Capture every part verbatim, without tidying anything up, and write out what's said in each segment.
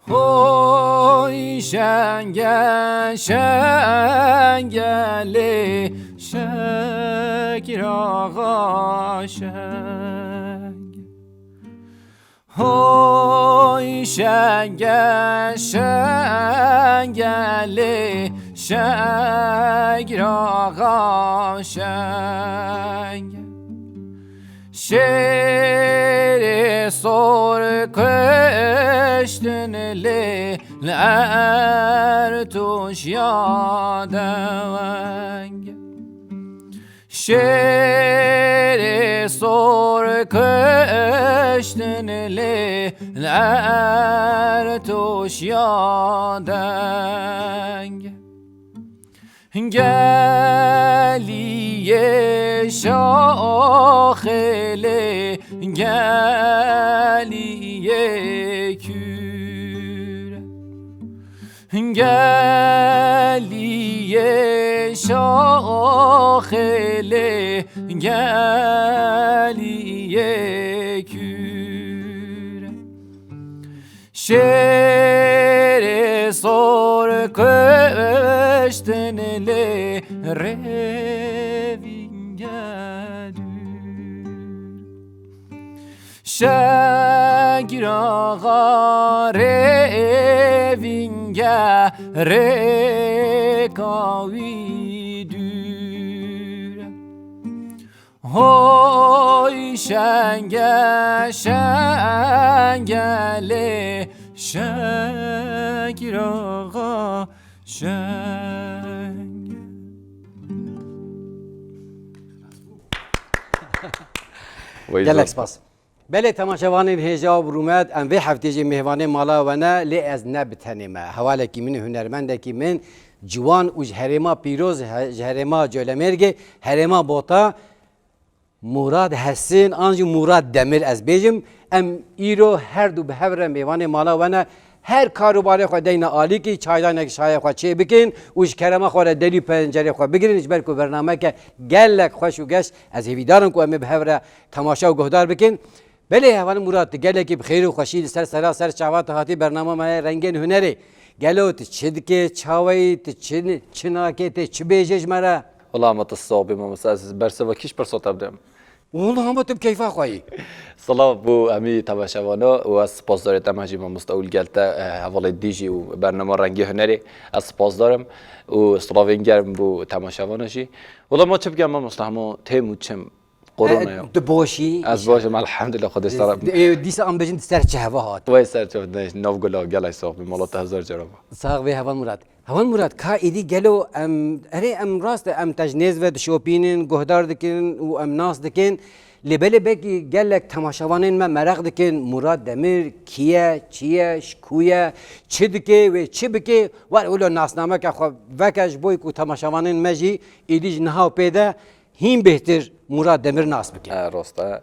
Hoy şenge şenge lê şekir axa şeng. Hoy şenge şenge lê şekir axa şeng. Şêrê sor kuştin lê li Ertûş ya deweng. Şêrê sor kuştin lê li Ertûş ya deng. Geliyê şaxê lê geliyê kûr. Geliyê şaxê lê geliyê kûr. Şêrê sor kuştin lê rêvînge dûr. Şekir axa rêvînge rêka wî dûr. Hoy şenge şenge lê şekir axa şeng. Gelek spas. Belê temaşevanên hêja û rûmet, em vê heftê jî mêvanê mala we ne, lê ez ne bi tenê me. Hevalekî min, hunermendekî min, ciwan û ji herêma pîroz, he-, ji herêma Colemêrgê, herêma Bota, Murad Hesin, an jî Murad Demir ez bêjim. Em îro her du bi hev re mêvanê mala we ne. Her kar û barê xwe deyne alîkî, çaydanek şayê xwe çê bikin û ji kerema xwe re derî pencerê xwe bigirin, ji ber ku bernameke gelek xweş û geş, ez hêvîdar im ku em ê bi hev re temaşe û guhdar bikin. Belê hevalî Murad, tu gelekî bi xêr û xweşî li ser sera ser çava tu hatî bernama me ye Rengên Hunerê. Gelo tu çi dikê, çawa yî, tu çi, çi nakê, tê çi bêjê ji me re? Wela me tu sax bî mamoste, ez bersiva kî ji pirsa te bidim? Wela hema tu bi keyfa xwe yî. Silav bo hemî temaşevana û ez spasdarê te me jî mamoste û li gel te, eh, hevalê dî jî û bernama Rengê Hunerê ez spasdar im û silavên germ bo temaşevana jî. Wela ma çi bikim mamoste, hema têm û çim. Korona ya. Tu baş î? Ez baş im, elhamdulillah, Xwedê sara. Ê, dîsa em bêjin, tu ser çi heva hat? Wey ser çi, ne, nav gula, gelek sax bî, mala te hezar cara be. Sax bê heval Murat. Heval Murat, ka êdî gelo em, erê em rast e, em te ji nêz ve dişopînin, guhdar dikin û em nas dikin. Lê belê belkî gelek temaşevanên me meraq dikin, Murat Demir kî ye, çi ye, ji ku ye, çi dike wê çi bike, war wilo nasnameke xwe veke ji bo ku temaşevanên me jî êdî ji niha û pê de hîn bêhtir Murat Demir nas bike. E, rast e.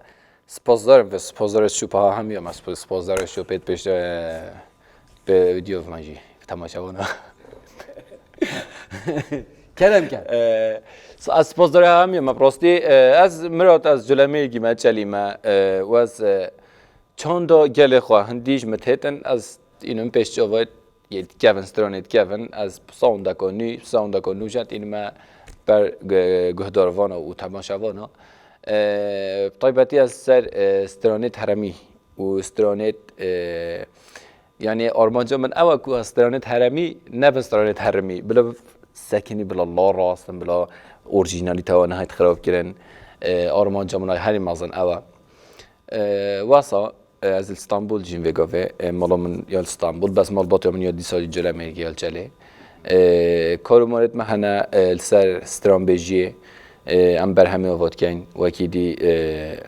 Spasdar im, spasdarê şopa hemiya me, sp-, spasdarê şopê pêş, e, pê video me jî, temaşevana. Kerem ke. E, s-, ez spasdarê hemiya me, rastî, e, ez Mirat, ez Culemêrgî me, Çelî me, e, û ez, e, çanda gelê xwe hindî ji min têtin, ez înim pêş çavê yê dikevin, stranê dikevin, ez soundeka nû, soundeka nûjen tînime ber gu-, guhdarvana û temaşevana. E, bi taybetî ez ser, e, stranêt heremî û stranêt, e, yanî armanca min ew e ku ez stranêt heremî nebin stranêt heremî. Bila sekinî, bila la rast in, bila orjînalîteya wan nehayt xirab kirin. E, armanca min a herî mezin ew e. E, wesa, e, ez li Stenbul dijîm vê gavê. E, mala min ya li Stenbul, bes malbatiya min ya dîsa jî Colemêrgê ya li Çelê. E, kar û marêt me hene, e, li ser stranbêjiyê, e, em berhemê ava dikeyn. Wekî dî, e,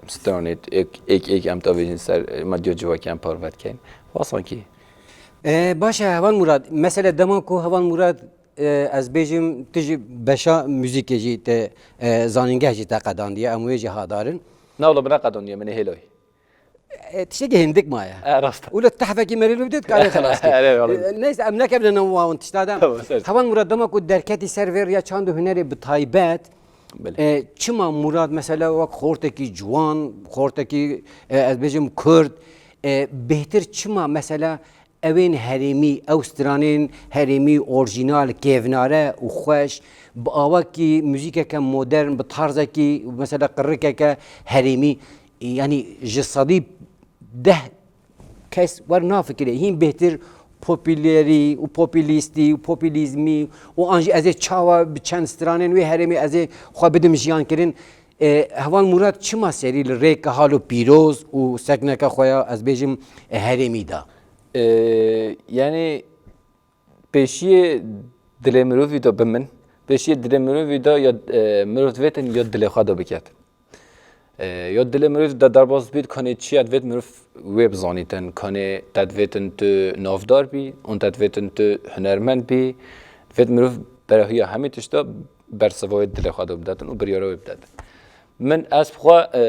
stranêt êk, êk, êk em tavêjin ser, e, medya civakî em parve dikeyn. Wesa kî? E, baş e, heval Murat. Mesele dema ku heval Murat, e, ez bêjim, tu jî beşa muzîkê jî te, e, zanîngeh jî te qedandiye, em wê jî hadar in. Na wilo, min neqedandiye, min ê hêloyî. E, tiştekî hindik maye. E, rast e. Wilo tehvekî merî li bidê, dikarê xelas kê. Erê, wilo. E, neyse, em nekevine nav wan tişta de. Tamam, ser. Heval Murat, dema ku derketî ser vê riya çand û hunerê bi taybet, Belê. e, çima Murat mesela wek xortekî ciwan, xortekî, e, ez bêjim kurd, e, bêhtir çima mesela ewên herêmî, ew stranên herêmî orjînal, kêvnare û xweş, bi awakî muzîkeke modern, bi tarzekî mesela qirikeke herêmî, yanî ji sedî deh kes wernafikirê, hîn bêhtir popülerî û populîstî û populîzmî û an jî ez ê çawa bi çend stranên wê herêmê ez ê xwe bidim jiyankirin. E, Heval Murad çima serî li rêka halo pîroz û sekneke xwe ya, ez bêjim, e, herêmî da? E, yanî pêşiyê dilê mirovî da bi min, pêşiyê dilê mirovî da ya, e, mirov divêtin ya dilê xwe da biket. E, ya dilê mirov da derbas bît, kanê çi ya divêt mirov wê bizanîtin, kanê te divêtin tu navdar bî, ûn te divêtin tu hunermend bî, divêt mirov berehiya hemî tişta bersiva wê dilê xwe da bidetin û biryara wê bidetin. Min ez bi xwe, e,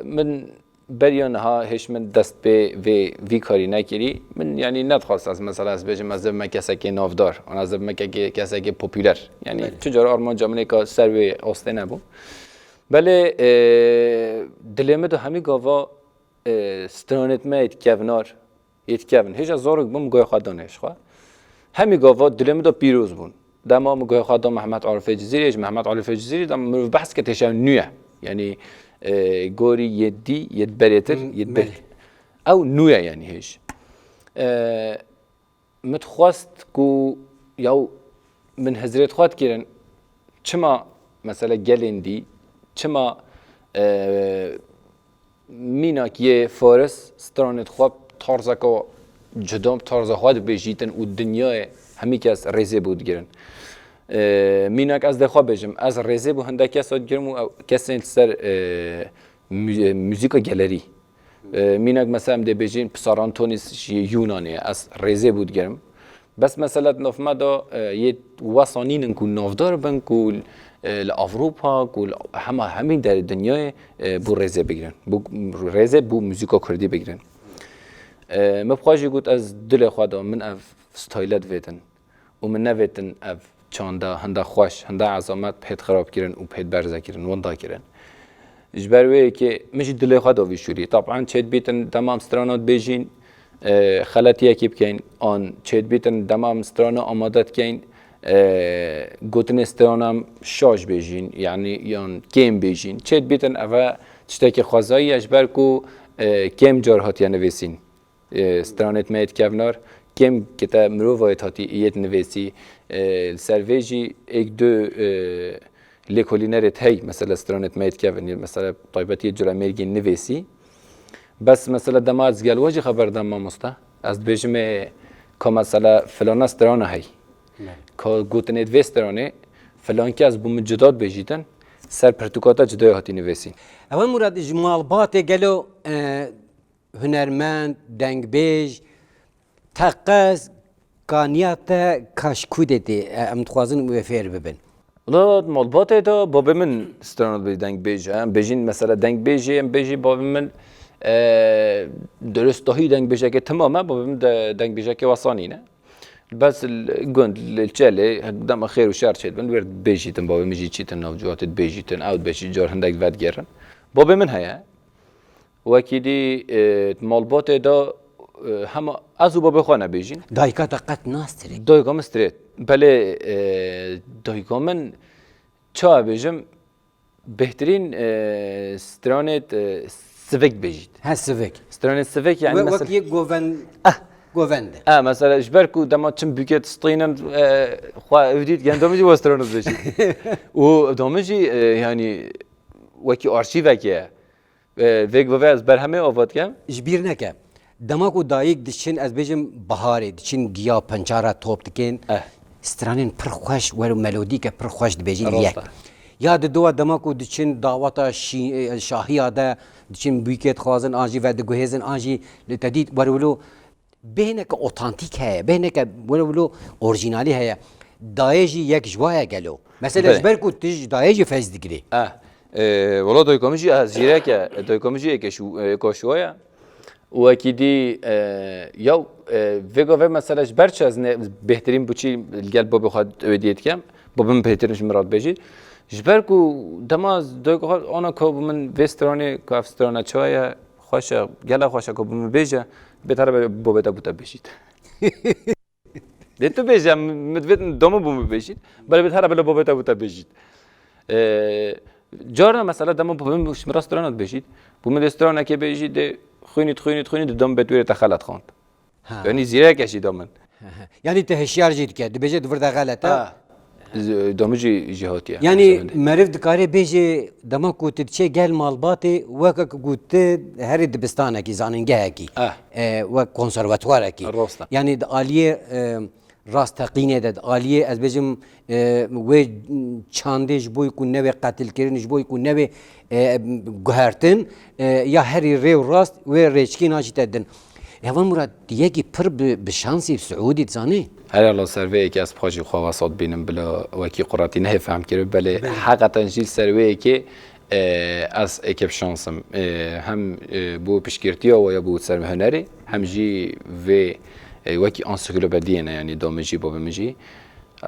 min beriya niha hêj min dest pê vê, vî karî nekirî. Min, yanî, nedixwest ez, mesela, ez bêjim ez ê bime kesekê navdar, an ez ê bime keke-, kesekê popüler. Yanî, Belê. Çi cara armanca min ê ka ser wê astê nebû. Belê, e, dilê min de hemî gava, e, stranêt me yê kevnar, yê kevin. Hêja zarok bûm, goya xwe danê ji xwe. Hemî gava dilê min de pîroz bûn. Dema min goya xwe da Mehmet Arifê Cizîrî, ji Mehmet Arifê Cizîrî de mirov behs ke têşev nû ye. Yanî, e, gorî yê dî, yê berêtir, Hmm, yê belê. Ew nû ye, yanî hêj. E, min dixwest ku yaw min hizrêt xwe dikirin, çima mesela gelên dî, çima, e, mînak yê Faris stranêt xwe tarzeke cuda, tarza xwe dibêjîtin û dinyayê hemî kes rêzê bû digirin. E, mînak ez dê xwe bêjim, ez rêzê bû hindek kesa digirim û ew kesên li ser, e, mü-, muzîka gelerî. E, mînak mesela em dê bêjin Psarantonis ji Yûnanê ye, ez rêzê bû digerim. Bes mesela di nav me de, e, yê wesa nînin ku navdar bin, ku, e, li Ewropa, ku li hema hemî derê dinyayê, e, bû rêzê bigirin. Bû rêzê bû muzîka kurdî bigirin. E, min bi xwe jî got ez dilê xwe de min ev stayle divêtin. Û min nevêtin ev çanda hinda xweş, hinda ezamet pêt xirab kirin û pêt berze kirin, winda kirin. Ji ber wê yekê min jî dilê xwe da vî şûrî. Taban çêdibîtin dema em strana dibêjîn, e, xeletiyekî bikeyn, an çêdibîtin dema em strana amade dikeyn, e, gotinê strana em şaş bêjîn, yanî yan kêm bêjîn. Çêdibîtin eve tiştekî xwezayî ye ji ber ku, e, kêm car hatiye nivîsîn. E, stranêt me yê kevnar, kêm kete mirova yê hatî yê nivêsî, e, li ser vê jî êk du, e, lêkolînerêt hey, mesela stranêt me yê kevin, mesela taybetiyê Culemêrgê nivêsî. Bes mesela dema ez gel we jî xeber dam mamosta. Ez dibêjim ê ka mesela filana strana hey. Belê. Ka gotinêt vê stranê, filan kes bû min cuda dibêjîtin, ser pirtûka te cuda hatî nivêsîn. Ewan Murad, ji malbatê gelo, e, hunermend, dengbêj, teqez, kaniya te ka ji ku de tê? E, em dixwazin wê fêr bibin. Wela di malbatê de babê min strana dibêjî, dengbêj e. Em bêjîn mesela dengbêjê, em bêjî babê min, e, durustahî dengbêjekê tim e, babê min de dengbêjekê wesa nîne. Bes li gund, li çelê, dema xêr û şer çêdibin, wê dibêjîtin, babê min jî çîtin nav ciwatê dibêjîtin, ew dibêjî car hindek vedigerin. Babê min heye. Wekî dî, e, malbatê de, e, hema ez û babê xwe nebêjîn. Dayika te qet na strêt? Dayika min strêt. Belê, e, dayika min, ça bêjim, bêhtirîn, e, stranêt, e, sivik bêjît. He, sivik. Stranêt sivik, yani Wek, wek mesela yek govend, Ah. govend e. Ha, mesela ji ber ku dema çim bûkê distînin, e, xwe ev dît, yani domî jî we stranêt bêjît. Û domî jî, e, yani wekî arşîvekê ye. E, vêk bi vê ez berhemê ava dikem. Ji bîr neke. Dema ku dayik diçin, ez bêjim biharê, diçin giya pencara top dikin, Eh. stranên pir xweş, wer û melodîke pir xweş dibêjin Rast yek. e. Ya di dua dema ku diçin daweta şî-, e, şahiya de, diçin bûykê dixwazin, an jî vediguhêzin, an jî li te dît wer wilo bêhneke otantîk heye, bêhneke wilo wilo orjînalî heye. Dayê jî yek ji wa ye gelo. Mesela Belê. ji ber ku tu ji dayê jî fez digirî. Eh, e, wala dayika min jî, eh, zîrek e. Dayika min jî êke şû-, e, êka şûwa ye. Û wekî dî, e, yaw, e, vêga vê mesela ji ber çi ez ne bêhtirîn biçî li gel babê xwe wê diyê dikem. Babê min bêhtirîn ji min re dibêjî. Ji ber ku dema ez dayika xwe ana ka bi min vê stranê, ka ev strana çawa ye, xweş e, gela xweş e, ka bi min bêje, bê te re be babê te bû te bêjît. Dê tu bêje, em, min divêt dama bo min bêjît. Belê bêt here bila babê te bo te bêjît. Ee, carna mesela dema bo min, ji min re strana dibêjît. Bo min dê stranekê bêjît, dê xwînî, xwînî, xwînî, di dam bet wêrê te xelet xwend. Ha. Yanî zîreke jî da min. Yanî te hişyar jî dike. Dibêje di vir de xelet e. Ha. Z-, da min jî, jî hatiye. Yanî meriv dikare bêje dema ku tu diçe gel malbatê, weke ku tu herî dibistanekî, zanîngehekî, Ah. e, wek konservatuarekî. Rast e. Yanî di aliyê, e, rasteqînê de, di aliyê, ez bêjim, e, wê çandê ji bo ku newê qetilkirin, ji bo ku newê, e, guhertin, e, ya herî rê û rast wê rêçikê najî te din. Heval Murat, tu yekî pir bi, bi şansî, bi siûdî dizanî? Her Allah ser vê yekê ez bi xwe jî xwe wesa dibînim bila wekî quretî nehê fehm kirib, belê Belê. heqeten jî li ser wê yekê, e, ez êkê bi şans im. E, hem, e, bo piştgirtiya we ya bo ser hunerê, hem jî vê, e, wekî ansiklopediyê ne, yanî da min jî, babê min jî.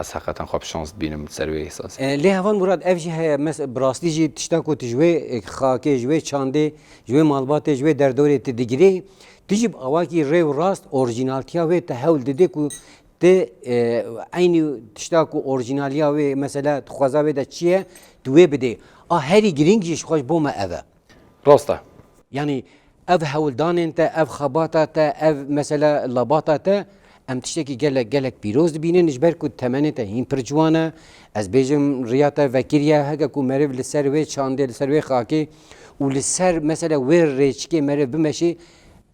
Ez heqeten xwe bi şans dibînim ser wê esasê. E, lê Heval Murat, ev jî heye, mes-, bi rastî jî tişta ku tu ji wê, e, xakê, ji wê çandê, ji wê malbatê, ji wê derdorê tu digirê, tu jî bi awakî rê û rast orjînaltiya wê te hewl didê ku tu, e, eynî tişta ku orjînaliya wê, mesela, dixwaza wê de çi ye, tu wê bidê. A herî girîng jî ji xwe ji bo me ev e. Rast e. Yanî ev hewldanên te, ev xebata te, ev mesela labata te, em tiştekî gelek, gelek pîroz dibînin, ji ber ku temenê te hîn pir ciwan e. Ez bêjim riya te vekirî ye, heke ku meriv li ser wê çandê, li ser wê xakê û li ser mesela wê rêçikê meriv bimeşê,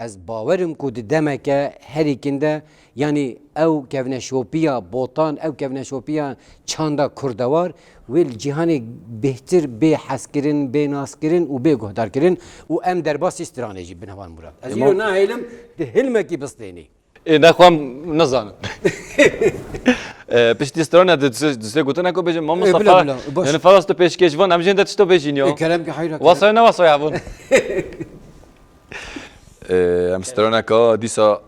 ez bawer im ku di demeke herî kin de, yanî ew kevneşopiya botan, ew kevneşopiya çanda kurdewar, wê li cîhanê bêhtir bê hezkirin, bê naskirin û bê guhdarkirin û em derbasî stranê jî bin, Heval Murat. Ez Ema- îro nahêlim di hilmekî bistênî. Ê, nexwe em nizanin. Ê, piştî strana di, di, di gotina ku bêjin, mamosta Ê, bila, Fara-, bila, baş. yani Faras tu pêşkêş van, em jê de tişto bêjin ya. Ê, kerem ki hayra, Wasaya kerem. ne wasaya bûn. Ê, em straneka dîsa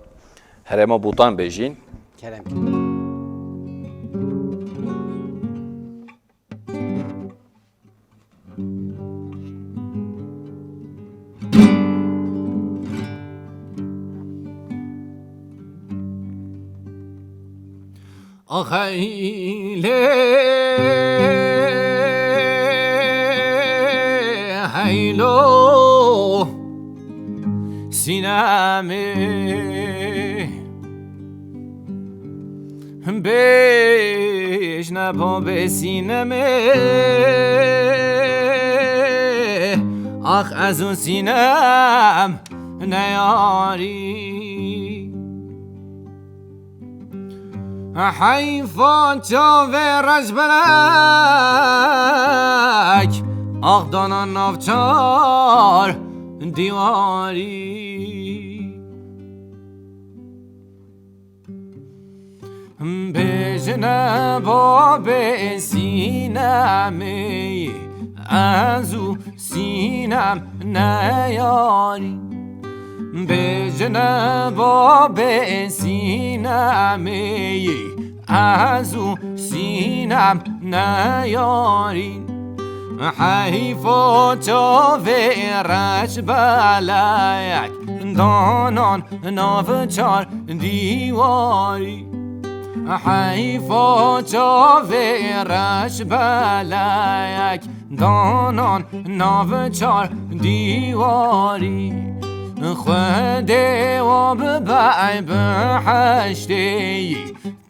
herêma Botan bêjin. Kerem ki. Ax heylê, heylo, Sînemê. Bêjne babê Sînemê, ax ez û Sînem neyarî. Heyfa çavê rejbelek, ax dana nav çar dîwarî. Bêjine babê Sînemê, ez û Sînem neyarî. Bêjine babê Sînemê, ez û Sînem neyarî. Heyfa çavê reşbelek, danan nav çar dîwarî. Heyfa çavê reşbelek, danan nav çar dîwarî. Xwedê wa bibe biheştê,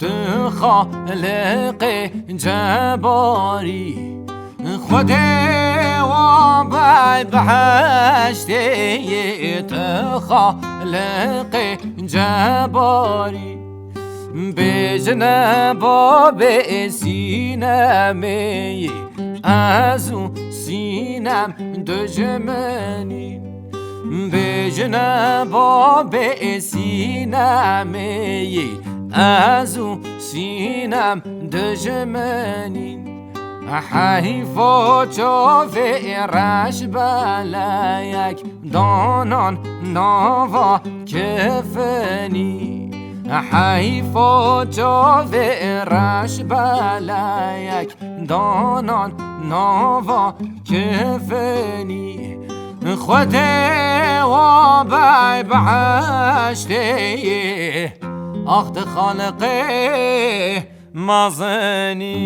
tu Xaliqê cebarî. Xwedê wa be biheştê, tu Xaliqê cebarî. Bêjine babê Sînemê, ez û Sînem dijmenî. Bêjine babê Sînemê, ez û Sînem dijmenî. Heyfa çavê reşbelek, danan nava kefinî. Heyfa çavê reşbelek, danan nava kefinî. Xwedê wa be biheştê, Ax di xaliqê mazenî.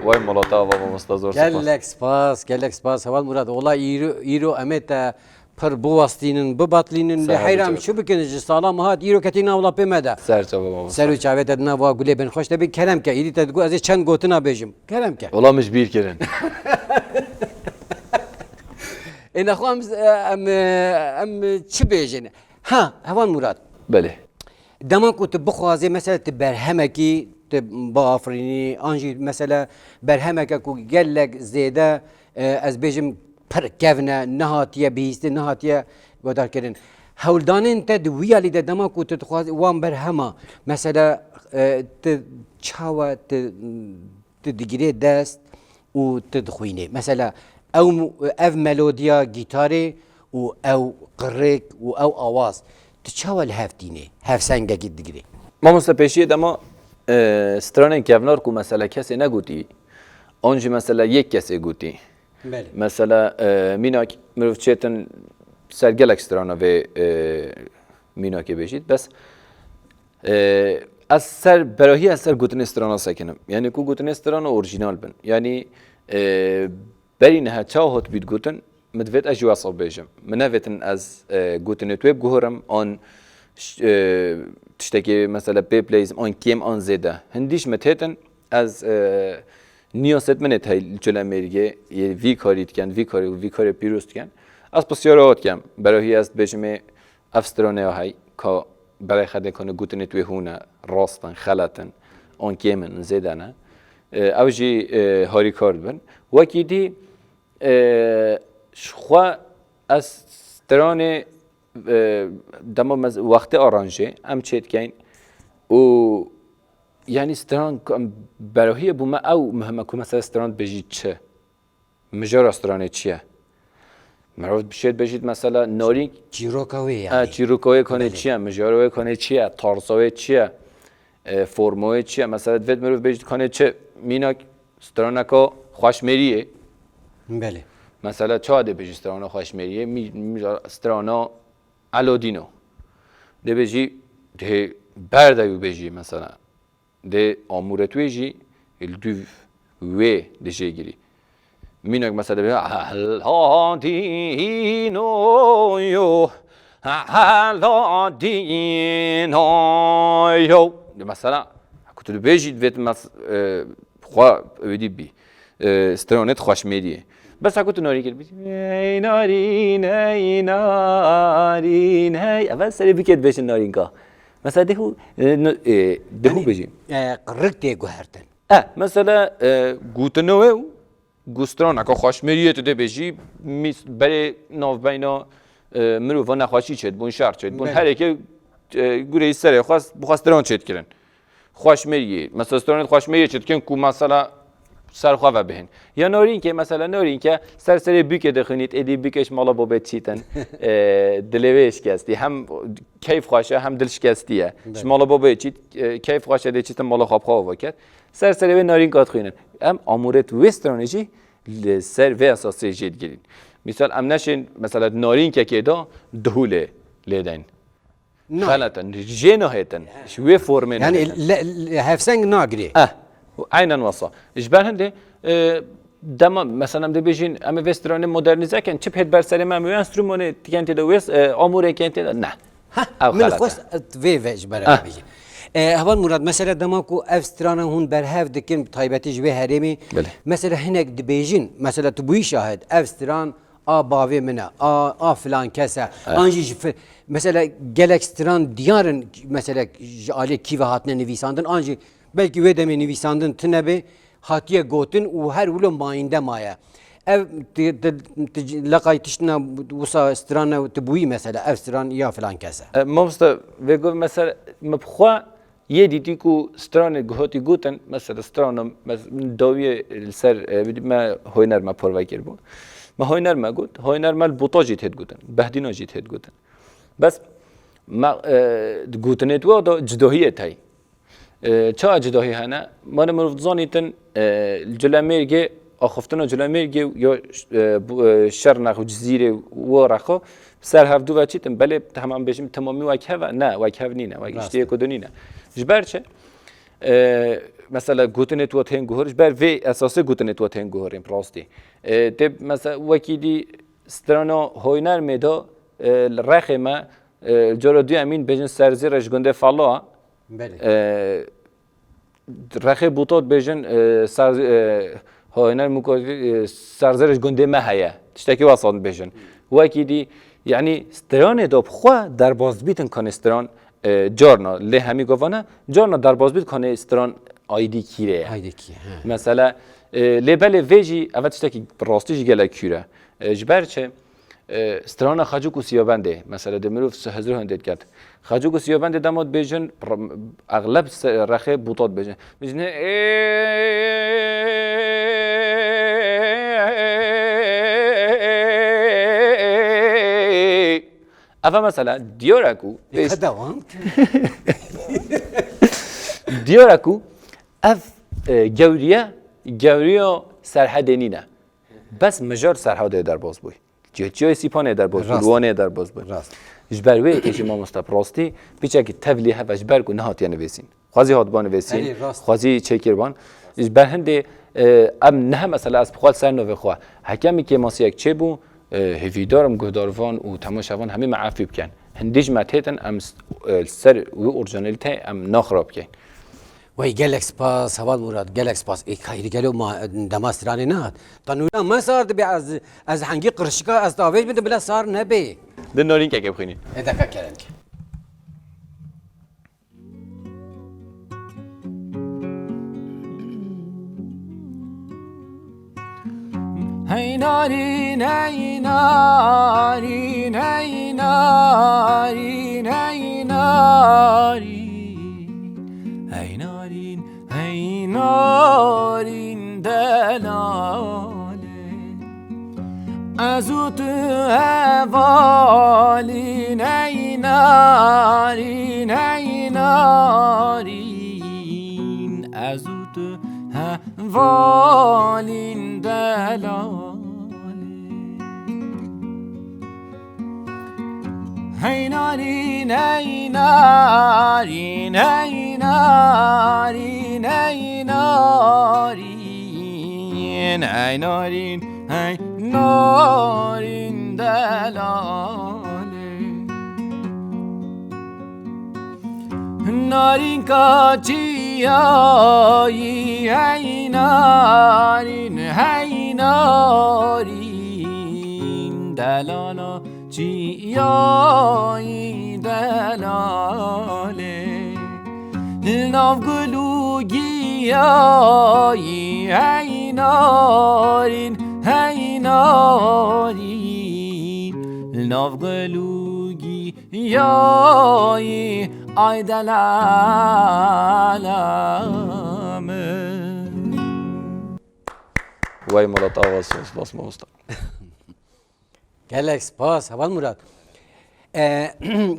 Vay malata ava mamosta, zor spas. Gelek spas, gelek spas. Heval Murat, wala îro, îro em ê te pir biwestînin, bibatilînin. Lê heyra em çi bikin, ji sala me hat îro ketî nav lapê me de. Ser çava mamosta. Ser û çavê te di nav wa gulê bên xweş de bî. Kerem ke, îdî te digot ez ê çend gotina bêjim. Kerem ke. Wala min ji bîr kirin. Ê nexwe em, em, em çi bêjin? Ha, Heval Murat. Belê. Dema ku tu bixwazê, mesela tu berhemekî tu biafirînî, an jî mesela berhemeke ku gelek zêde, e, ez bêjim pir kevn e, nehatiye bihîstin, nehatiye guhdarkirin. Hewldanên te di wî alî de dema ku tu dixwazî wan berhema, mesela, e, tu çawa tu tu digirê dest û tu dixwînê. Mesela ew, ev melodiya gîtarê û ew qirêk û ew awaz, tu çawa li hev tînê? Hevsengekî digirê. Mamoste, pêşiyê dema, e, stranên kevnar ku mesela kesê negotî, an jî mesela yek kesê gotî. Belê. Mesela, e, mînak mirov çêtin ser gelek strana vê, e, mînakê bêjît. Bes, e, ez ser, berahî ez ser gotinê strana sekinim. Yani ku gotinê strana orjînal bin. Yani, e, berî niha çawa hatibît gotin, min divêt ez jî wesa bêjim. Min nevêtin ez, e, gotinê wê biguhorim, an ş-, e, tiştekê mesela pê bileyzim, an kêm, an zêde. Hindî ji min têtin, ez, e, niyasêt min ê tey li Çilemêrgê, yê vî karî dikin, vî karî û vî karê pîroz dikin. Ez pisyara wan dikim, berahî ez dibêjim ê ev strane ya hey, ka berê xedê kane gotinê wê hûn e, rast in, xelet in, an kêm in, zêde ne. E, ew jî, e, harîkar dibin. Wekî dî, e, ji xwe ez stranê, e, dema mez-, wextê aranjê em çê dikeyn û, yani, stran ku em berahiyê bû me ew muhim e ku mesela stran dibêjî çi? Mijara stranê çi ye? Mirov bi şêt bêjît mesela narîn. Çîroka wê yani. E, çîroka wê kanê çi ye? Mijara wê kanê çi ye? Tarza wê çi ye? E, forma wê çi ye? Mesela divêt mirov bêjît kanê çi? Mînak straneka xweşmêriyê. Belê. Mesela çawa dê bêjî strana xweşmêriyê? Mî-, mî-, strana Elodîno. Dê bêjî, dê berdewî bêjî mesela. Dê amûret wê jî li dûv wê dijê girî. Mînak mesela dê bêjî, Heladîno yo, Heladîno yo. Dê mesela, ku tu dibêjî, divêt mes-, e, xwe ewêdî bî. E, stranêt xweşmêriyê. Bes heko tu narîn kir, bî, "Ey narîn, ey narîn, hey." Evel serê bikê dibêjin narînka. Mesela dehû, e, n-, e, dehû Yani, bêjî. E, qirrik tê guhertin. E, mesela, e, gotinê wê û gu straneka xweşmêriyê tu dê bêjî, mîs-, berê navbeyna, e, mirova nexweşî çêdibûn, şer çêdibûn. Belê. Herêkê, e, gureyî serê xwe, bi xwe stran çêdikirin. Xweşmêriyê. Mesela stranên xweşmêriyê çi dikin ku mesela ser xwe ve bihên. Ya narînkê, mesela narînkê ser serê bûkê dixwînît, êdî bûkê ji mala babê çîtin. E, dilê wê şikestî. Hem keyf xweş e, hem dil şikestî ye. Belê. Ji mala babê çît, e, keyf xweş e, dê çîtin mala xwe bi xwe ava ket. Ser serê wê narînka dixwînin. Em amûret wê stranê jî li ser vê esasê jê digirîn. Misal em neşên, mesela narînkekê de dihûlê lê deyn. Nayê. Xelet in, jê nahêtin. Ji wê formê Yani nahêtin. le-, le-, hevseng nagirê. Eh, eynen wesa. Ji ber hindê, e, dema, mesela em dê bêjin, em ê vê stranê modernîze kin, çi pêt ber serê me, em wê enstrûmanê dikin tê de wê, e, amûrê kin tê de, ne. Heh, Ew min xelet e. xwest vê ve ji ber Ah. bêjî. E, Heval Murat, mesela dema ku ev strana hûn berhev dikin, taybetî ji vê herêmê, Belê. mesela hinek dibêjin, mesela tu bûyî şahid, ev stran a bavê min e, a, a filan kes e. Eh. An jî ji fi-, mesela gelek stran diyar in, mesela ji aliyê kî ve hatine nivîsandin, an jî belkî wê demê nivîsandin tune bê, hatiye gotin û her wilo mayînde maye. Ev ti, ti, ti leqay tiştina wisa strana tu bûyî mesela, ev stran ya filan kes e. E, mamoste, vê got mesela, min bi xwe Yê dîtî ku stranê guhatî gotin, mesela strana, mes-, dawiyê li ser, e, me Hoyner me parve kiribû. Me Hoyner me got, Hoyner me li Bota jî têt gotin, Behdîna jî têt gotin. Bes me, e, di gotinê di wa da cudahiyê tey. E, çawa cudahî hene? Mane mirov dizanîtin, e, li Culemêrgê axiftina Culemêrgê ya, e, bu, e, Şirnex û Cizîrê û Rexo ser hevdu ve çîtin, belê hema em bêjin temamî wek hev e? Ne, wek hev nîne, wek Rast. Îştiyê ku dinîne. Ji ber çi? E, mesela gotinê tu tên guhir, ji ber vê esasê gotinê tu tên guhirîn rastî. E, tê mesela wekî dî strana Hoyner Mêda, e, li Rexê me, e, cara duyemîn bêjin serzêre ji gundê Falo. Belê. E, Rexê Bûto dibêjin, e, ser, e, Hoyner Mûko, e, serzêre ji gundê me heye. Tiştekî wesa dibêjin. Wekî dî, yanî stranê de bi xwe derbas dibîtin kanê stran, e, carna lê hemî govane, carna derbas bît kanê stran aydî kîrê ye. Aydî kî, he. Mesela, e, lê belê vê jî, eve tiştekî rastî jî gelek kûr e. E, ji ber çi? E, strana Xecik û Siyabendê, mesela de mirov se-, hizir hindê diket. Xecik û Siyabendê dema dibêjin, r-, exleb se-, Rexê Bûto dibêjin. Dibêjin, ê, eve mesela diyar e ku, Ê, xeda wan. Diyar e ku ev, e, gewriye, gewriya Serhedê nîne. Bes mijar Serhedê derbas bûy. Cihçiyayê Sîpanê derbas bû, Rast. Wanê derbas bû. Rast. Ji ber wê êjî mamoste bi rastî piçekî tevlî heve ji ber ku nehatiye nivîsîn. Xwezî hatba nivîsîn, Erê, rast. Xwezî çêkirban. Ji ber hindê, e, em niha mesela ez bi xwe li ser navê xwe. Heke min kêmasiyek çêbû, e, hêvîdar im guhdarvan û temaşevan hemî me efî bikin. Hindî ji me têtin em s-, e, li ser wî orîjinalîte em naxirab bikin. Wey gelek spas, Heval Murad, gelek spas. Ê, kayrî gelo ma, dema stranê nehat. Ta nûra me sar dibe ez, ez hengî qirşika ez tavêj bidim bila sar nebe. Di narînkeke bixwînî. Ê, deka kerem ke. Hey narîn, hey narîn, hey narîn, hey narîn. Hey narîn, hey narîn delalê. Ez û tu hevalîn, hey narîn, hey narîn. Ez û tu hevalîn delalê. Hey narîn, hey narîn, hey narîn, hey narîn, hey narîn, hey narîn delalê. Narînka çiyayî, hey narîn, hey narîn, delala çiyayî delalê. Li nav gul û giyayî, hey narîn, hey narîn, li nav gul û giyayî. Yayî ay delala min. Wey Murat Ağa, spas, spas mamosta. Gelek spas, Heval Murat. E,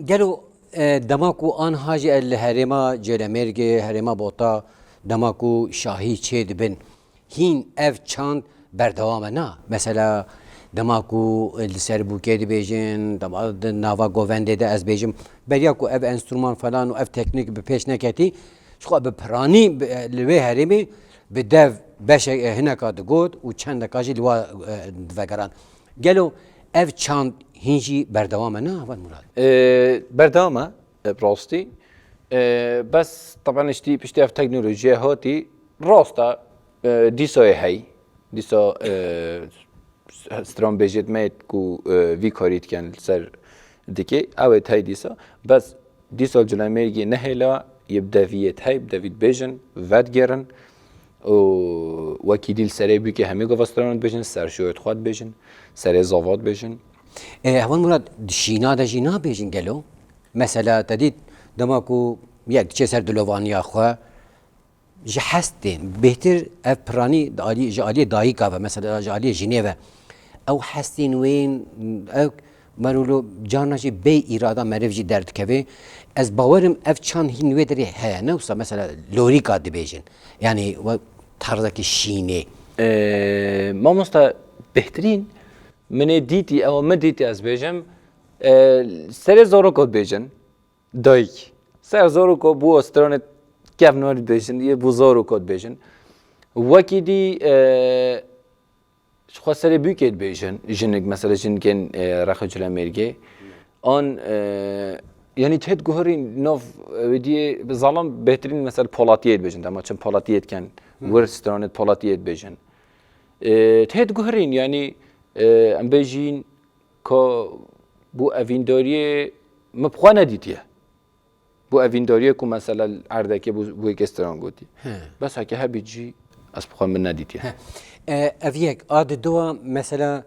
gelo, e, dema ku anha jî li herêma Colemêrgê, herêma Bota, dema ku şahî çê dibin, hîn ev çand berdewam e, na? Mesela, dema ku li ser bûkê dibêjin, dema di nava govendê de ez bêjim, beriya ku ev enstrûman falan û ev teknîk bi pêş neketî, ji xwe bi piranî bi, li wê herêmê bi dev beşek, e, hineka digot û çendeka jî li wa, e, divegeran. Gelo ev çand hîn jî berdewam e, na, Heval Murad? E, berdewam e, e, bi rastî. E, bes, teben, piştî, piştî ev teknolojiyê hatî, rast e, e, dîsa yê hey. Dîsa, e, stranbêjêt me yêt ku, e, vî karî dikin li ser dikê, ew ê hey dîsa. Bes dîsa Colemêrgê nehêla, yê bi devî yêt hey, bi devî dibêjin, vedigêrin û wekî dî li serê bûkê hemî gava stranan dibêjin, ser şoyêt xwe dibêjin, serê zava dibêjin. E, Heval Murad, di şîna de jî nabêjin gelo? Mesela, te dît, dema ku yek diçe ser dilovaniya xwe, ji hestên bêhtir ev piranî di alî, ji aliyê dayika ve, mesela ji aliyê jinê ve, ew hestên wên, ew merûlo carna jî bê îrada meriv jî derdikeve. Ez bawerim ev çand hîn wê derê heye. Ne wisa mesela lorîka dibêjin. Yanî we tarzekî şînê. Ee, mamosta, bêhtirîn min ê dîtî, ew min dîtî, ez bêjim, ee, serê zaroko dibêjin, dayik. Ser zaroko bû stranê kevnarî dibêjin, yê bû zaroko dibêjin. Wekî dî, ee, ji xwe serê bûkê dibêjin, jinik, mesela jinikên, ee, Rexê Culemêrgê. An, ee, yanî têt guherîn nav, ee, wê diyê zalam bêhtirîn, mesela polatiyê dibêjin, dema çim polatiyê dikin, wir stranê polatiyê dibêjin. Ee, têt guherîn, yanî, ee, em bêjîn, ka bû evîndariyê min bi xwe nedîtiye. Bû evîndariyê ku mesela li erdekê bû, bû yekê stran gotî. He. Bes heke hebît jî ez bi xwe min nedîtiye. He. E, ev yek, a di dua mesela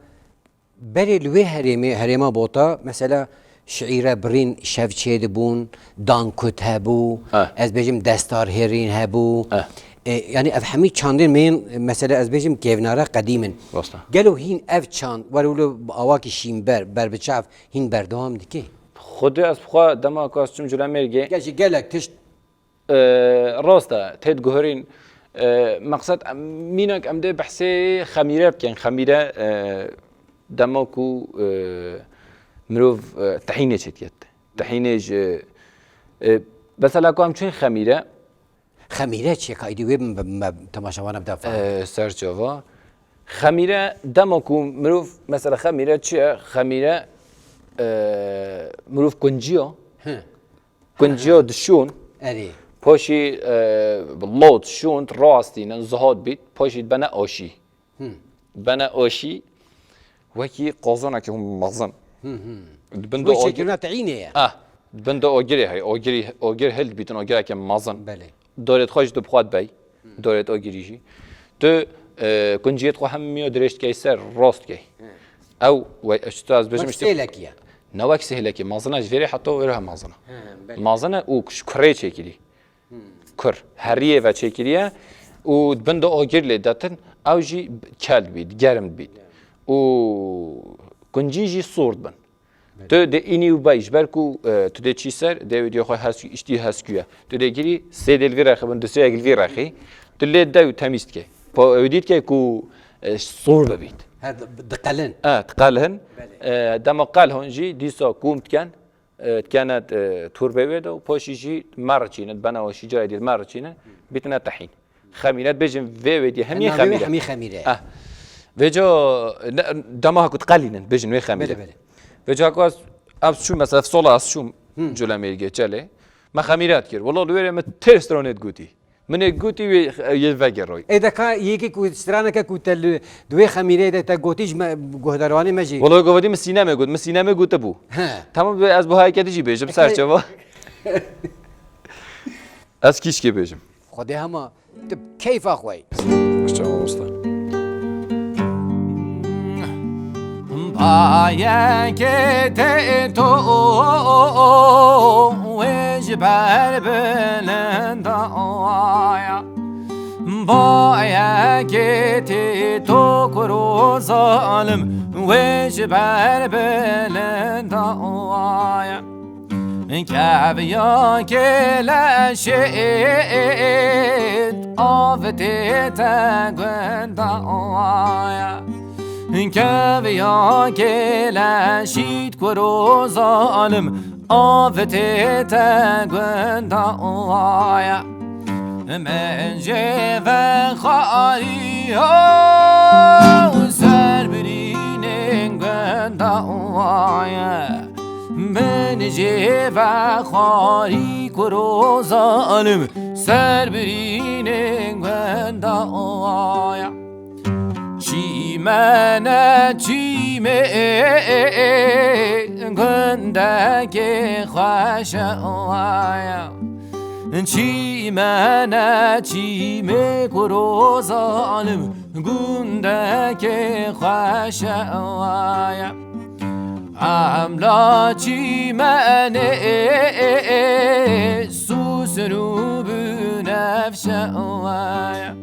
berê li wê herêmê, herêma Bota, mesela şiîre birîn şev çêdibûn, dankut hebû, He. ez bêjim destarhêrîn hebû. He. E, yanî ev hemî çandên me yên, mesela ez bêjim kevnara qedîm in. Rast e. Gelo hîn ev çand, wer wilo bi awakî şînber, berbiçav, hîn berdewam dike? Xwedê ez bi xwe dema ku ez çûm Culemêrgê. Gel jî gelek tişt. Ee, rast e, têt guherîn. Ee, meqsed, em, mînak em dê behsê xemîre bikin. Xemîre, ee, dema ku, ee, mirov, ee, tehînê çêdiket. Tehînê ji, ee, mesela ku em çûn xemîre, Xemîre çi ye? Ka îdî wê me, me, temaşevana bida fam. Ee, serçava. Xemîre, dema ku mirov, mesela xemîre çi ye? Xemîre, ee, mirov kunciya. Hı. Kunciya dişon. Erê. Paşî, ee, bi lot şûn, rastînin, zihat bît. Paşî bene aşî. Hı. Bene aşî, wekî qazanekî hûn mezin. Hı hı. Di bin de Wê agir-, çêkirina teyînê ye. Ah, di bin de agirê heye. Agirî, agir hildibîtin, agirekê mezin. Belê. Dorêt xwe jî tu bi xwe dibey. Dorêt agirî jî. Tu, e, kunciyêt xwe hemiya dirêj dikey ser, rast dikey. Hı. Ew, we, ji tu ez bêjim Wek işte sêlekî ye. Ne wek sêlekî, mezin e, ji vêrê heta wêre he mezin e. Hı, belê. Mezin e û ji kurê çêkirî. Kur, heriyê ve çêkiriye û di bin de agir lê detin, ew jî kel dibît, germ dibît. Û kuncî jî sor dibin. Tu dê înî û bey, ji ber ku, e, tu dê çî ser, dê wê diya xwe hes-, îştî heskû ye. Tu dê girî sê dê li vî rexî bin, du sê yek li vî rexî. Tu lê de û temîz dikey. Po-, ew dît ke ku, e, sor bibît. He, di-, diqelin. E, diqelin. Belê. E, dema qel hon jî dîsa kûm diken, e, dikene, e, turbê wê de û paşî jî me riçînin, bena we şîcayê dî me riçînin, bîtine tehîn. Xemîre dibêjin vê wê dî hemî Navê wê xemîre. Hemî xemîre ye. Ah. Vêca, ne, dema ku diqelînin, bêjin wê xemîre. Belê, belê. Vêca ku ez, ez çûm, mesela sola ez çûm Hı. Culemêrgê Çelê. Me xemîre dikir. Wela li wêrê min têr stranê digotî. Min ê gotî wê, e, yê vegeroy. Ê de ka yekê ku straneke ku te li, di wê xemîreyê de te gotî ji me, guhdarvanê me jî. Wala gotî min Sînemê got, min Sînemê gotibû. He. Tamam, ez bu hayeketî jî bêjim, Eke- serçava. Ez kîşkê bêjim. Xwedê hema tu keyfa xwe yî. Serçava usta. Bayekê tê to wê ji ber bilinda waya. Bayekê tê to kuro zalim wê ji ber bilinda waya. Keviya kêleşê avitê te gunda waya. Keviya kêleşît kuro zalim avitê te gunda waya. Min jê ve xwariya û ser birînên gunda waya. Min jê ve xwarî kuro zalim ser birînên gunda waya. Çîmene çîmê gundekê xweşe waya. Çîmene çîmê kuro zalim gundekê xweşe waya. Emla çîmenê sûsir û binevşe waya.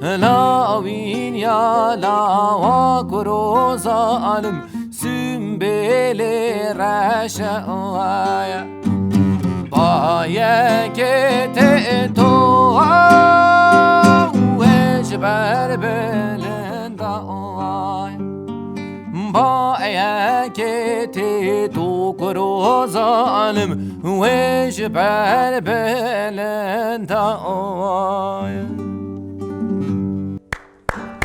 Lawîn ya lawa kuro zalim simbêlê reşe waya. Bayekê tê to wê ji Ber bilind ay. Ba yekê tê tu kuro zalim, wê ji ber bilind ay.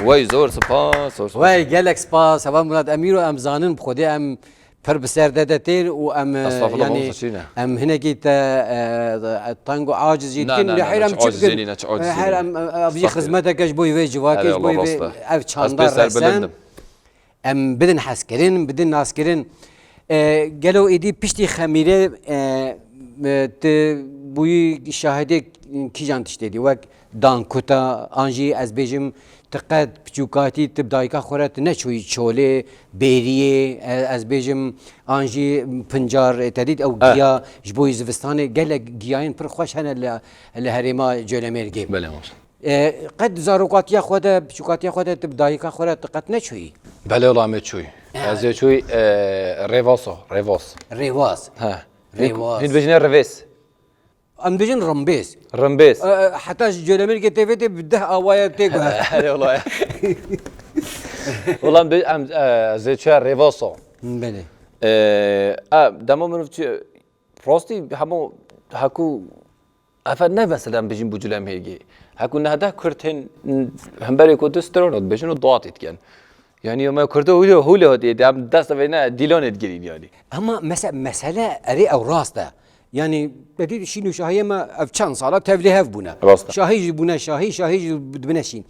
Wey, zor spas, zor spas. Wey, gelek spas. Heval Murat, em îro em zanin, bi Xwedê em pir bi ser de de tên û em, e, Estağfurullah, yanî, mamosta, çi ne? Em hinekî te, e, teng û aciz jî dikin. Na, na, lê na, heyr na, em çi çi aciz bikin? Nîne, çi aciz nîne. Her em, e, e, vî xizmeteke ji bo vê civakê, ji bo vê ev çanda resen. Em bidin hezkirin, bidin naskirin. E, gelo êdî piştî xemîrê, e, e, tu bûyî şahidê kîjan tiştê dî? Wek dankuta, an jî ez bêjim, tu qet piçûkatî tu bi dayika xwe re tu neçûyî çolê, bêriyê, e, ez bêjim, an jî pincar, e, te dît ew giya ji bo zivistanê, gelek giyayên pir xweş hene li, li herêma Colemêrgê. Belê, mamosta. E, qet zarokatiya xwe de, piçûkatiya xwe de tu bi dayika xwe re tu qet neçûyî? Belê, wela me çûyî. Ha. Ez ê çûyî, e, Rêvaso, Rêvas. Rêvas. Ha. Rêvas. Hîn dibêjine Rivês. Em dibêjin Rimbêz. Rimbêz. E, e, heta ji Colemêrgê tê vê tê bi deh awaya tê guher. Erê, wela. Wela em dibê-, em, e, ez ê çûya Rêvaso. Belê. E, e, dema mirov çi, rastî hema heku Efe ne mesela em bijîn bi Colemêrgê. Heku nehde Kurd hên hemberê ku tu strana dibêjin û dua tê dikin. Yanî me Kurda hûlê, hûlê hatî, em dest ve ne dîlanê digirîn yanî. Ama mese-, mesele erê ew rast e. Yanî te dî şîn û şahiyê me ev çend sala tevlî hev bûne. Rast e. Şahî jî bûne şahî, şahî jî dibine şîn.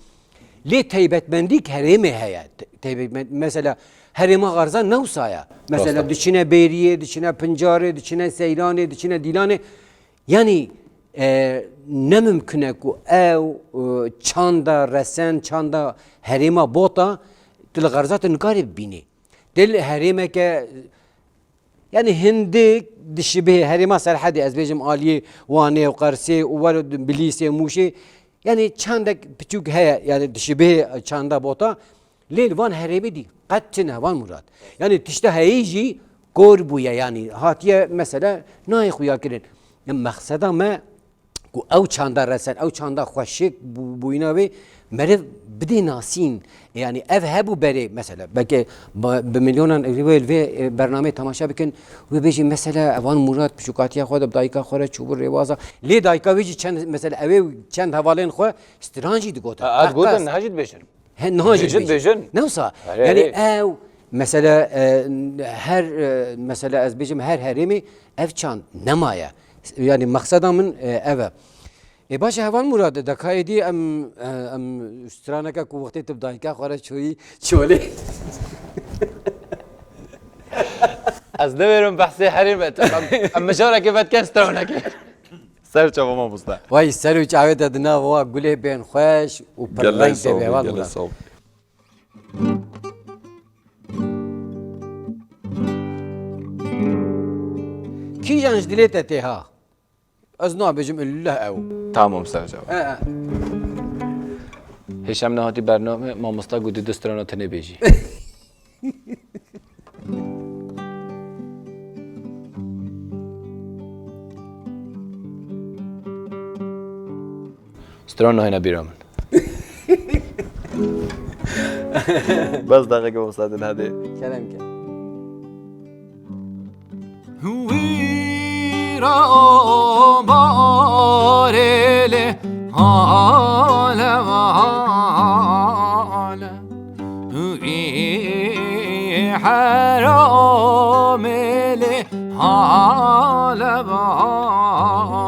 Lê taybetmendîk herêmê heye. Te-, taybetmen-, mesela herêma Xarza ne wisa ye. Mesela diçine Bêriyê, diçine Pincarê, diçine Seyranê, diçine Dîlanê. Yanî, e, ne mimkun e ku ew, e, çanda resen, çanda herêma Bota, tu li Xarza tu nikarî bibînî. Dê li herêmeke, yanî hindik dişibihê herêma Serhedê, ez bêjim aliyê Wanê û Qersê û wero Bilîsê, Mûşê, yanî çandek piçûk heye, yanî dişibihê çanda Bota. Lê li van herêmê dî qet çi ne, heval Murat. Yanî tişta heyî jî kor bûye, yanî hatiye mesela nayê xuya kirin. Ya mexseda me ku ew çanda resen, ew çanda xweşik bû-, bûyîna wê meriv bidê nasîn. Yanî ev hebû berê mesela, belkê ba-, bi milyonan wê li vê, e, bernameyê temaşe bikin, wê bêjî mesela heval Murat piçûkatiya xwe de bi dayika xwe re çûbû rêwaza. Lê dayika wê jî çend mesela ew ê çend hevalên xwe stran jî digotin. Ha, ez gotin, niha jî dibêjin. He, niha jî dibêjin. Dibêjin. Ne wisa? Erê, yanî erê. Ew, mesela, e, her, e, mesela ez bêjim her herêmê ev çand nemaye. Yanî mexseda min, e, ev e. Ê baş e, heval Murad, dekayê dî em, e, em straneke ku wextê tu bi dayika xwe re çûyî çolê. Ez newêrim behsê herême. Em, em mijarekê vedikin stranekê. Ser çava mamoste. Way ser û çavê te di nav wa gulê bên xweş û pir reng de be, heval Murad. Gelek sağ ol, gelek sağ ol. Kîjan ji dilê te tê ha? Ez nabêjim ille ew. Tamam, ser çava. E, e. Hêşem nehatî bername, mamosta got di strana tenê bêjî. Stran nayêne bîra min. Bes deqeke wisa din hedê. Kerem ke. Wîra barê lê hale hale. Wî heramê lê hale hale.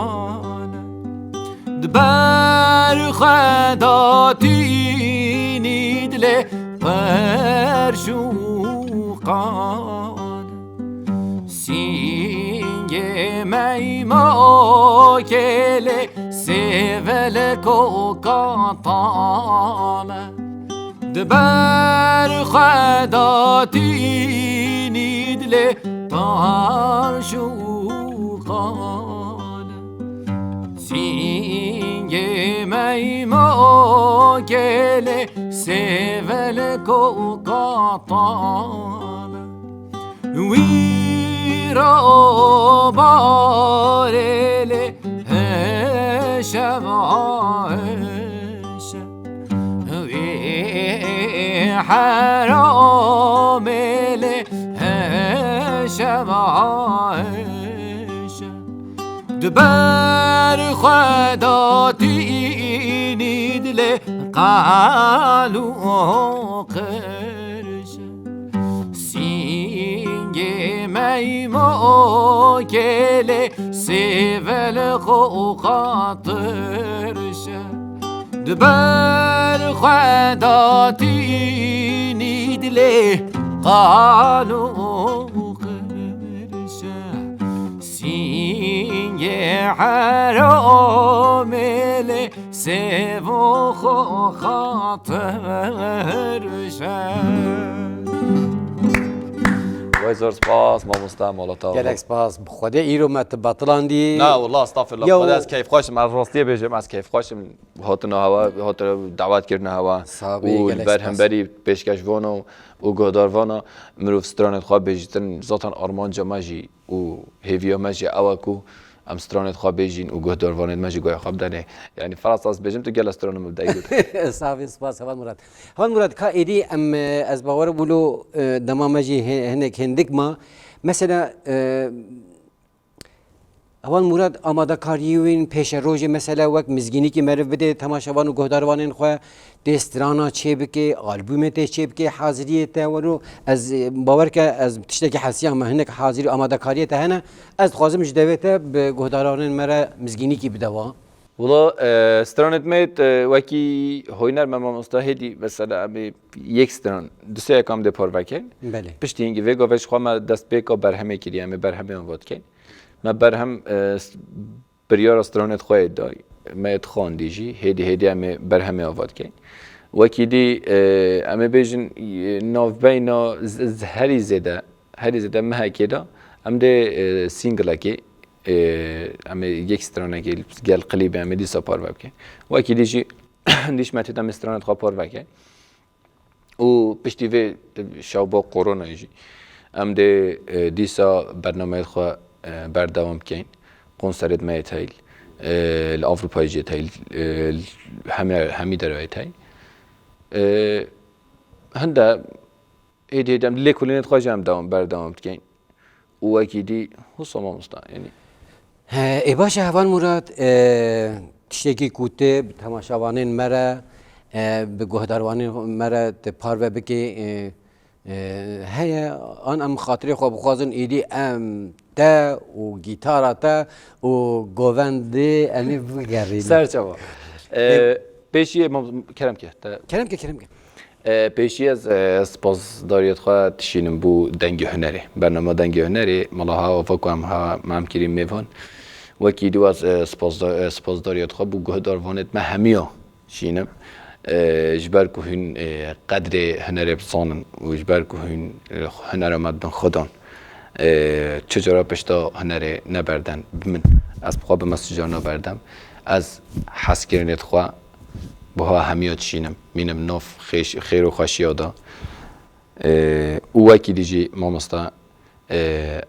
Di ber xwe de tînî dilê perş û qal. Sîngê meymakê lê sêvelek û katal e. Di ber xwe de tînî dilê perş û qal e. Sîngê meymakê lê sêvelek û katal e. Wîra barê lê heşe va heşe. Heramê lê heşe ma heşe. Di ber xwe de tînî dilê qal û qirş e. Sîngê meymokê lê sêvel xwe û xatir şe. Di ber xwe de tînî dilê qal û qirş e. Sîngê heramê lê sêv û xwe xatir şe. Vay zor spas, mamosta, mala te. Gelek spas. Bi Xwedê îro me tu betilandî. Na, wallah, estağfurullah. Ya Xwedê, o- ez keyf xweş im, ez rastiyê bêjim, ez keyf xweş im. Hatina hewa, hatina dawet kirina hewa. Sax bî, û li gelek ber spas. Hemberî pêşkeşvana û guhdarvana mirov stranên xwe bêjîtin, zaten armanca me jî û hêviya me jî ew e ku em stranên xwe bêjîn û guhdarvanên me jî guhê xwe bidenê. Yanî, Firas, ez bêjim, tu gelek stranên min bideyî gotin. Sax bî, spas, Heval Murad. Heval Murad, ka êdî em, e, ez bawer bûlo, e, dema me jî hi-, hinek hindik ma. Mesela, e, Heval Murad, amadekariyê wîn pêşerojê, mesela wek mizgînîkî meriv bidê temaşevan û guhdarvanên xwe, tê strana çê bike, albûmê tê çê bike, haziriyê te wero. Ez, e, bawer ke ez tiştekî hesiya me, hinek hazirî û amadekariyê te hene. Ez dixwazim ji devê te bi guhdaranên me re mizgînîkî bide wa. Wala, e, stranêt me yê, e, wekî hoyner me mamosta hêdî, mesela, em ê yek stran, du sê yekam dê parve kin. Belê. Piştî hingî vê gavê ji xwe me dest pê ka berhemê kiriye, em ê berhemê ava dikin. Me berhem, e, s-, biryara stranêt xwe yê dayî. Me yê dixwandî jî, hêdî hêdî em ê berhemê ava dikin. Wekî dî, e, em ê bêjin, e, navbeyna z-, z-, herî zêde, herî zêde mehekê de em dê, e, singlekê, e, em ê yek stranekê gel klîbê em ê dîsa parve bikin. Wekî dî jî dîş me tê de em ê stranêt xwe parve kin. Û piştî vê şewba koronayê jî em dê, e, dîsa bernameyê xwe, e, berdewam bikeyn. Konserêt me yê teyl, e, li Ewropayê jî yê teyl, e, li hemî, hemî derveyê teyl. E, hinde êdî êdî em lêkolînêt xwe jî em dewam, berdewam dikeyn. Û wekî dî, husa mamosta, yanî. He, ê baş e, Heval Murad, e, tiştekî ku tu bi temaşevanên me re, e, bi guhdarvanên me re tu parve bikê, e, e, heye, an em xatirê xwe bixwazin, êdî em te û gîtara te û govendê em ê bigerînin. Serçava. E, Ê- pêşiyê mam-, kerem ke, te- Kerem ke, kerem ke. E, pêşî ez, e, spasdariyet xwe dişînim bo Dengê Hunerê. Bernama Dengê Hunerê, mala ha ava ku em ha, me em kirî mêvan. Wekî dî ez, e, spasda-, e, spasdariyet xwe bo guhdarvanêt me hemiya şînim. E, ji ber ku hûn, e, qedrê hunerê bizanin û ji ber ku hûn, e, hunera me dibin xwedan. E, çi cara pişta hunerê neberdem bi min. Ez bi xwe bime sijarna berdem. Ez hezkirinêt xwe buha hemiya dişînim. Mînim nav xêş-, xêr û xweşiya de. E, û wekî dî jî mamosta, e,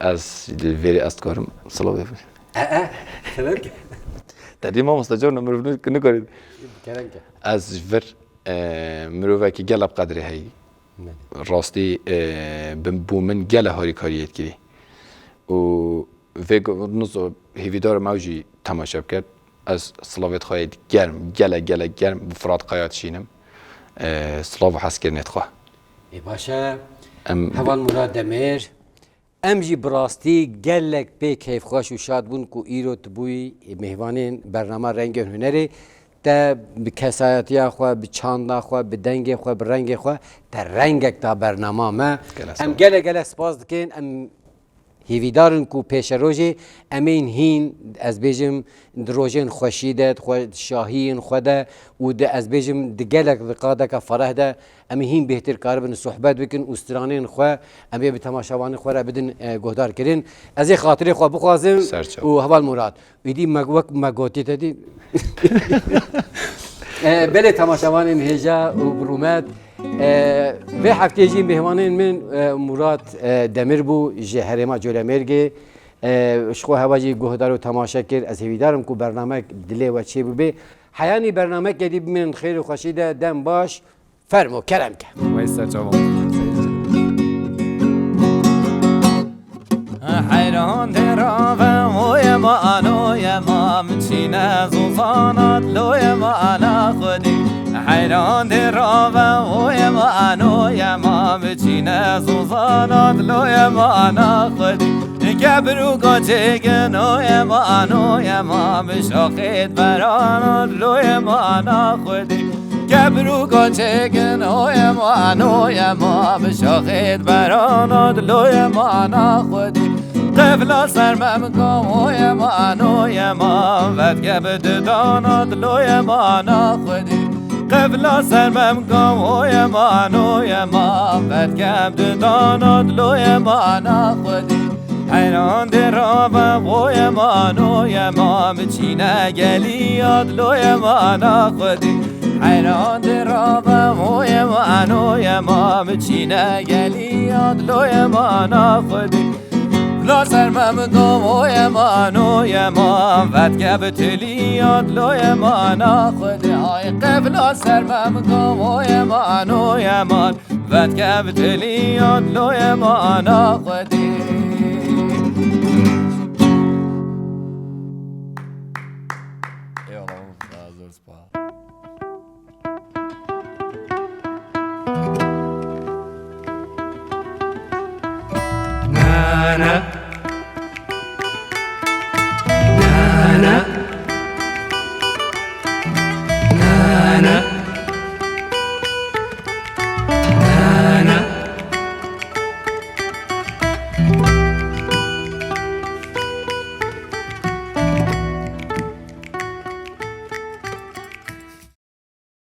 ez li vêrê ez dikarim silavê bim. E, e, kerem ke. Te dî mamosta carna mirov nik-, nikarî. Kerem ke. Ez ji vir, e, mirovekî gelek qedrê heyî. Belê. Rastî, e, bi, bo min gelek harîkariyê dikirî. Û vê go-, nizo hêvîdar im ew jî temaşe biket. Ez silavêt xwe yê germ, gelek, gelek germ bi Firat Kaya dişînim. E, silav û hezkirinêt xwe. Ê baş e. Em Heval Murad Demêr. Em jî bi rastî gelek pê keyfxweş û şad bûn ku îro tu bûyî mêvanên bernama Rengên Hunerê. Te bi kesayetiya xwe, bi çanda xwe, bi dengê xwe, bi rengê xwe te rengek da bernama me. Gelek sağ ol. Em gelek gelek spas dikin. Em hêvîdar in ku pêşerojê em ên hîn, ez bêjim, di rojên xweşî de, di xwe-, şahiyên xwe de û di, ez bêjim, di gelek di qadeke fereh de em ê hîn bêhtir karibin sohbet bikin û stranên xwe em ê bi temaşevanên xwe re bidin, e, guhdar kirin. Ez ê xatirê xwe bixwazim. Serçe. Û Heval Murad, êdî me, wek me gotî te dî. E, belê temaşevanên hêja û bi rûmet, e, vê heftê jî mêhwanên min, e, Murad, e, Demir bû ji herêma Colemêrgê. E, ji xwe hewa jî guhdar û temaşe kir. Ez hêvîdar im ku bernamek dilê we çê bibe. Heyanî bernameke dî bimînin xêr û xweşî de, dem baş. Fermo, kerem ke. Wey ser çavan. Heyran dê rave, oye ma ano, ye ma, min çîne zozana, dilo ye ma ana xwedî. Heyran dê rave, oye ma ano, ye ma, min çîne zozana, dilo ye ma ana xwedî. Kebir û gaçêgin, oye ma ano, ye ma, min şaxêt berana, dilo ye ma ana xwedî. Kebir û gaçêgin, oye ma ano, ye ma, min şaxêt berana, dilo ye ma ana xwedî. Qefla ser me bika, oye ma ano, ye ma, vetke bi didana, dilo ye ma ana xwedî. Qefla ser me bika, oye ma ano, ye ma, vetke bi didana, dilo ye ma ana xwedî. Heyran dê rave, oye ma ano, ye ma, min çîne gelî ya, dilo ye ma ana xwedî. Heyran dê rave, oye ma ano, ye ma, min çîne gelî ya, dilo ye ma ana xwedî. Qefla ser me bika, oye ma ano, ye ma, vetke bi tilî ya, dilo ye ma ana xwedî. Ay qefla ser me bika, oye ma ano, ye ma, vetke bi tilî ya, dilo ye ma ana xwedî.